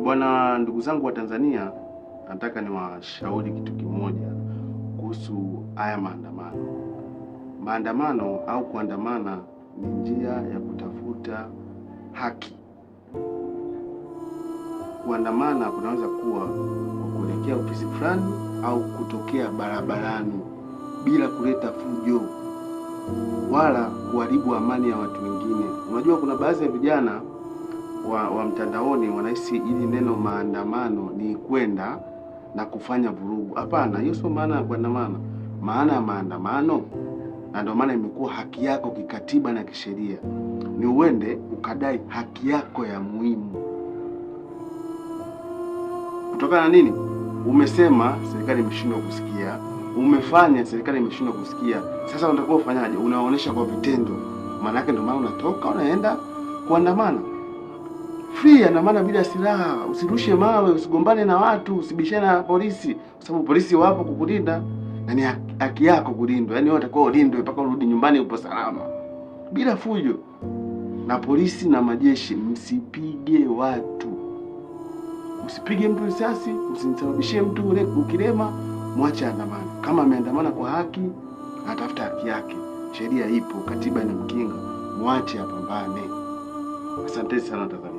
Bwana, ndugu zangu wa Tanzania, nataka niwashauri kitu kimoja kuhusu haya maandamano. Maandamano au kuandamana ni njia ya kutafuta haki. Kuandamana kunaweza kuwa kwa kuelekea ofisi fulani au kutokea barabarani bila kuleta fujo wala kuharibu amani ya watu wengine. Unajua kuna baadhi ya vijana wa mtandaoni wanahisi ili neno maandamano ni kwenda na kufanya vurugu. Hapana, hiyo sio maana ya kuandamana. Maana ya maandamano, na ndio maana imekuwa haki yako kikatiba na kisheria, ni uende ukadai haki yako ya muhimu. Kutokana na nini? Umesema serikali imeshindwa kusikia, umefanya serikali imeshindwa kusikia. Sasa unatakiwa ufanyaje? Unaonesha kwa vitendo. Maana yake ndio maana unatoka unaenda kuandamana. Free, andamana bila silaha, usirushe mawe, usigombane na watu, usibishane na polisi, kwa sababu polisi wapo kukulinda na ni haki yako kulindwa. Yaani wewe utakuwa ulindwe mpaka urudi nyumbani upo salama, bila fujo. Na polisi na majeshi, msipige watu, usipige mtu risasi, usimsababishie mtu ukilema, mwache andamana. Kama ameandamana kwa haki, atafuta haki yake. Sheria ipo, katiba inamkinga, mwache apambane. Asante sana watazamaji.